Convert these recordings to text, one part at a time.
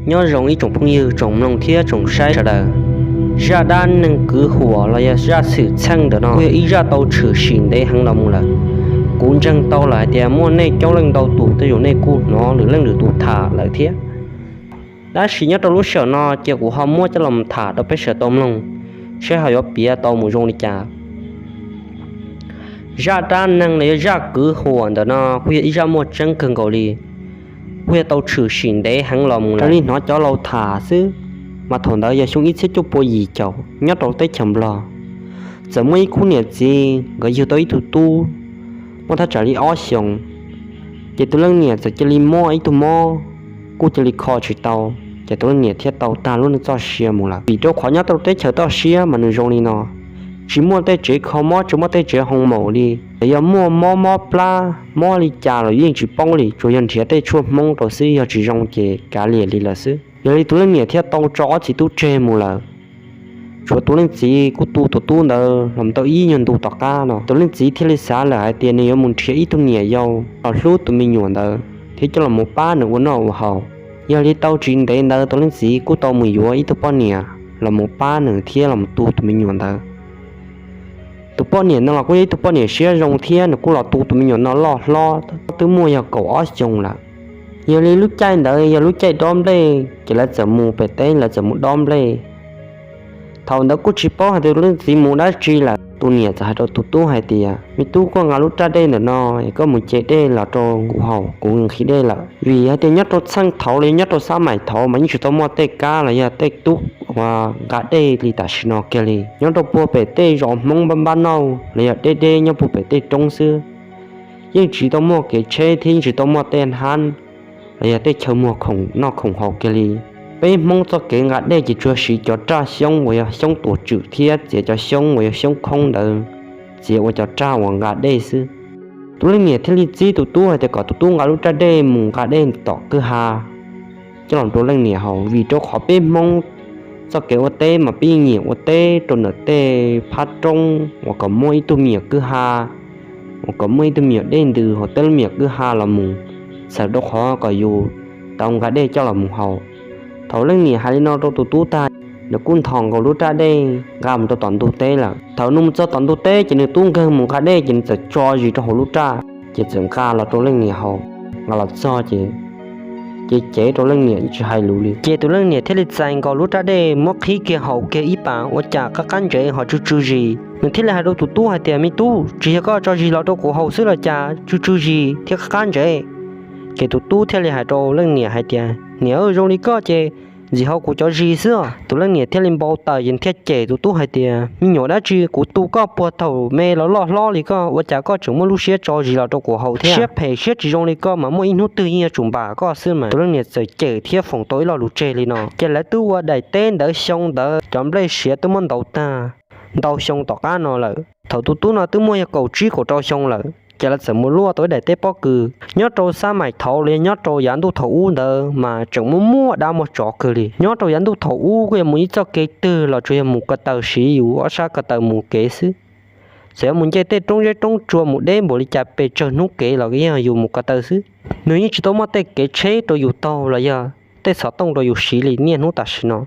Nyob zoo ib tsoom phooj ywg, tsoom mloog thiab tsoom saib sawv daws. Zaj dab neeg kwv huam los yog zaj xwm txheej ntawm no kuj yog ib zaj tau tshwm sim ntev heev los mus lawm. Kuv ntseeg tau lawm hais tias muaj nej coob leej ntau tus tej zaum nej kuj hnov lwm leej lwm tus tham lawm thiab. Tab sis nyob rau lub sij hawm no ces kuv ho muab coj los tham rau peb sawv daws tau mloog, saib ho yuav piav tau mus zoo li cas. Zaj dab neeg los yog zaj kwv huam ntawm no kuj yog ib zaj muaj tseeb kawg nkaus li, kuj yog tau tshwm sim ntev heev los mus. Raws li hnov cov laus tham xwb, mas thaum ntawd yog xyoo ib txhiab cuaj pua yim caum nyob rau teb chaws Nplog, txawm muaj ib khub niam txiv nkawd yug tau ib tug tub muaj thaj tsam li ob xyoos, ces tus leej niam txawm cia li mob ib tug mob, kuj cia li kho tsis tau, ces tus leej niam thiaj tau tag lub neej txoj sia mus lawm. Vim rau qhov nyob rau teb chaws toj siab mas nws zoo li no, tsis muaj tej tsev kho mob, tsis muaj tej tsev hoo maum li. Yog muaj mob mob plab mob li cas los yeej tsis paub li, tsuas yog nrhiav tej tshuaj hmoob rau xwb, yog tsis zoo ces kav liam li lawm xwb. Yog li tus leej niam thiaj tau tso ob txiv tub tseg mus lawm. Tshuav tus leej txiv kuj tu tus tub ntawd los tau ib nyuag ntu tom qab no, tus leej txiv thiaj li xav lawm hais tias nws yuav mus nrhiav ib tug niam yau los hlub tus me nyuam ntawd thiab coj los mus pab nws ua noj ua haus. Yog li tau tsis ntev ntawd tus leej txiv kuj tau mus yuav ib tug poj niam los mus pab nws thiab los mus tu tus me nyuam ntawd. Tus poj niam no los kuj yog ib tug poj niam siab zoo thiab nws kuj los tu tus me nyuam no loj hlob twb muaj yog kaum ob xyoos lawm. Yog li lub caij ntawd yog lub caij dob nplej ces lawv txawm mus pem teb, lawv txawm mus dob nplej. Thaum ntawd kuj tsis paub hais tias tus leej txiv mus dab tsi lawm, tus niam txawm hais rau tus tub hais tias, me tub, koj nqa lub raj dej ntawm no es koj mus ce dej los rau kuv haus, kuv nqhis dej lawm. Vim hais tias nyob rau txheej thaud los nyob rau xab maim thaud mas yeej tsis tau muaj tej kab los yog tej tub uas nqa dej li tam sim no kiag li. Nyob rau puag pem tej zos hmoob npab npab nauj los yog deb deb nyob puag pem tej roob xwb, yeej tsis tau muaj kev tsheb thiab yeej tsis tau muaj tej hab los yog tej chaw muag khoom noj khoom haus kiag li. Peb hmoob txoj kev nqa dej ces tsuas siv cov raj xyoob uas yog xyoob tuam tswm thiab txiav cov xyoob uas yog xyoob khoob ntawd txiav ua cov raj uas nqa dej xwb. Tus leej niam thiaj li txib tus tub hais tias kom tus tub nqa lub raj dej mus nqa dej tom kwj ha coj los rau leej niam haus, vim rau qhov peb hmoob txoj kev ua teb mas peb yeej nyiam ua teb rau ntawm tej phab roob uas kom muaj ib tug me nyuam kwj ha, uas kom muaj ib tug me nyuam dej ntws hauv tej lub me nyuam kwj ha los mus, txhawm rau qhov kom yus tau nqa dej coj los mus haus. Thaum leej niam hais li no rau tus tub tag, nws kuj nthos nkaus lub raj dej nqa mus rau tom ntug teb lawm. Thaum nws mus txog tom ntug teb ces nws tub nkawg mus nqa dej ces nws txawm tso zis rau hauv lub raj ces txawm nqa los rau leej niam haus. Nqa los txog ces ces cev rau leej niam tsis hais lus li. Ces tus leej niam thiaj li txais nkaus lub raj dej muab qhib kiag haus kiag ib pas, ua cas qab qab ntsev ho tsw tsw zis. Nws thiaj li hais rau tus tub hais tias, me tub, tsis yog koj tso zis los rau kuv haus xwb los cas tsw tsw zis thiab qab qab ntsev? Ces tus tub thiaj li hais rau leej niam hais tias, niam, zoo li koj ces ntxim haus kuv cov zis xwb os. Tus leej niam thiaj li npau taws ces thiaj cem tus tub hais tias, me nyuam dab tsi, kuv tu koj puag thaum me los loj hlob li koj, ua cas koj tseem muaj lub siab tso zis los rau kuv haus thiab? Siab phem siab tsis zoo li koj mas muaj ib hnub twg yeej yuav tsum npam koj xwb mas. Tus leej niam txawm cem thiab foom tau ib lo lus tseg li no. Ces lawv twb ua daim teb ntawd xyoo ntawd cov nplej siav twb muab ntaus tag ntau xyoo tom qab no lawm. Thaum tus tub no twb muaj yog kaum tsib kaum rau xyoo lawm ces lawv txawm mus luaj tau ib daim teb pob kws. Nyob rau xab maim thaud los yog nyob rau yav ntuj thaum ub ntawd mas tseem muaj muaj dab muaj tsov kawg li. Nyob rau yav ntuj thaum ub kuj yog mus ib txoj kev twg los tsuas yog mus ko taw, siv yus ob sab ko taw mus kev xwb. Txawm yuav mus nce tej roob zeb roob tsua mus deb npaum li cas pes tsawg hnub kev los yeej yog yus mus ko taw xwb. Nws yeej tsis tau muaj tej kev tsheb rau yus taug los yog tej xov tooj rau yus siv li niaj hnub tam sim no.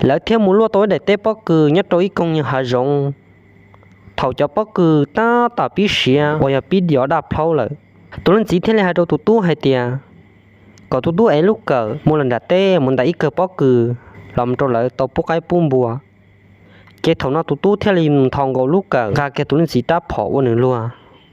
Lawv thiaj mus luaj tau ib daim teb pob kws nyob rau ib koog nyuag hav zoov. Thaum cov pob kws tab tom pib siav uas yog pib yov daj plhaub lawm, tus leej txiv thiaj li hais rau tus tub hais tias kom tus tub ev lub kawm mus lawm nram teb mus ntais ib kawm pob kws los rau lawv tau pub qaib pub npua. Ces thaum no tus tub thiaj li mus nthos nkaus lub kawm nqa kiag tus leej txiv rab phom ua nws luag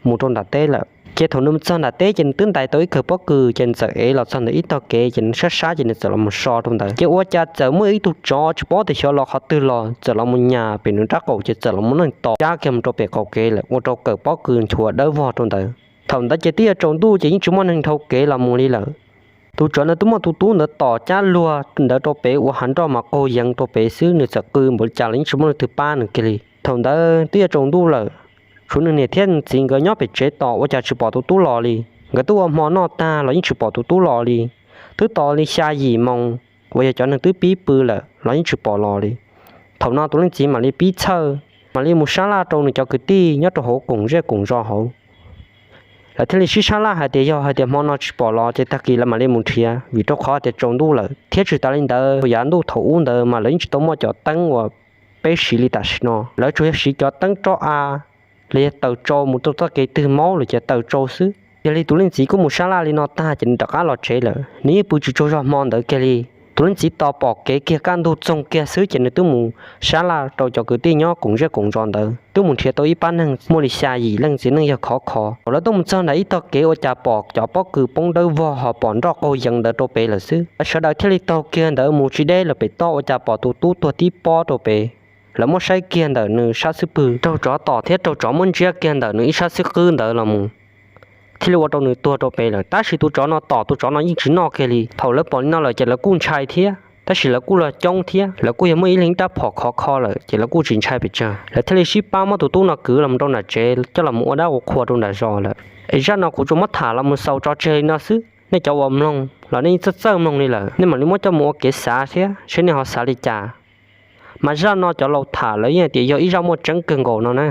mus rau nram teb lawm. Ces thaum nws txog nram teb ces nws twb ntais tau ib kawm pob kws ces nws txawm ev los txog ntawm ib tog kev ces nws sab sab ces nws txawm los mus so rau ntawd. Ces ua cas txawm muaj ib tug tsov tsis paub tias xyov los qhov twg los txawm los mus nyas pem nws rab qaum ces txawm los mus neej tos cab kiag mus rau pem qaum kev lawm ua rau kawm pob kws nchuav dawb vog rau ntawd. Thaum ntawd ces twb yuav tsaus ntuj ces yeej tsis muaj neeg dhau kev los mus li lawm. Tus tsov ntawd twb muab tus tub ntawd tom cab luag ntawd rau pem ua hav nroj mas qaug yeev rau pem xwb, nws txawm qw npaum li cas los yeej tsis muaj leej twg pab nws kiag li. Thaum ntawd twb yuav tsaus ntuj lawm, tshuav nws niam thiab txiv nkawd nyob pem tsev tos ua cas tsis pom tus tub los li. Nkawd twb ua hmo noj tag los yeej tsis pom tus tub los li. Twb tos li xya yim moos uas yog cov neeg twb pib pw lawm los yeej tsis pom los li. Thaum no tus leej txiv mam li pib txhawj, mam li mus sab laj rau nws cov kwv tij nyob rau hauv koom zej koom zos hauv. Lawv thiaj li sib sab laj hais tias yog hais tias hmo no tsis pom los ces tag kis lawv mam li mus nrhiav, vim rau qhov tias tsaus ntuj lawm thiab tsis tas li ntawd yav ntuj thaum ub ntawd mas lawv yeej tsis tau muaj cov teeb uas peb siv li tam sim no. Lawv tsuas yog siv cov teeb roj av los yog taws tsau mus rau txoj kev twg maub los ces taws tsau xwb. Yog li tus leej txiv kuj mus sab laj li no tag ces nws rov qab los tsev lawm, nws yeej pw tsis tsaug zog hmo ntawd kiag li. Tus leej txiv tos pom kev kiag kaj ntug txoog kiag xwb ces nws twb mus sab laj rau cov kwv tij nyob koom zej koom zos ntawd, twb mus nrhiav tau ib pab neeg muaj li xya yim leej txiv neej yog khov kho. Thaum lawv tuaj mus txog ntawm ib tog kev ua cas pom cov pob kws poob dawb vog ho pom nroj qaug yeev ntawd rau pem lawm xwb. Lawv sawv daws thiaj li taug kiag ntawd mus tsis deb lawm pem toj ua cas pom tus tub tuag tib pob rau pem. Lawv muab saib kiag ntawm nws sab xub pwg, raug tsov tom thiab raug tsov muab ntsiab kiag ntawm nws ib sab xub qwb ntawd los mus, thiaj li ua rau nws tuag rau pem lawm. Tab sis tus tsov no tom tus tsov no yeej tsis noj kiag li. Thaum lawv pom li no lawm ces lawv kuj ntshai thiab, tab sis lawv kuj los coob thiab, lawv kuj yog muaj ib leeg rab phom khov kho lawm ces lawv kuj tsis ntshai pes tsawg. Lawv thiaj li sib pab muab tus tub no kwv los rau nram tsev coj los ua dab ua qhua rau nram zos lawm. Es zaj no kuv tsuas muab tham los mus xaus tso tseg li no xwb. Nej cov uas mloog los nej yeej txawj txawj mloog li lawm, nej mam li muab coj mus ua kev xav thiab seb nej ho xav li cas. Mas zaj no cov laus tham lawv yeej hais tias yog ib zaj muaj tseeb kawg nkaus no na.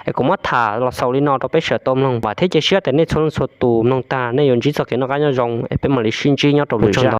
Es kuv muab tham los xaus li no rau peb sawv daws tau mloog, vam thiab cia siab tias nej txhua leej txhua tus mloog tag nej yuav ntsib txoj kev noj qab nyob zoo, es peb mam li sib ntsib nyob rau lwm zaj.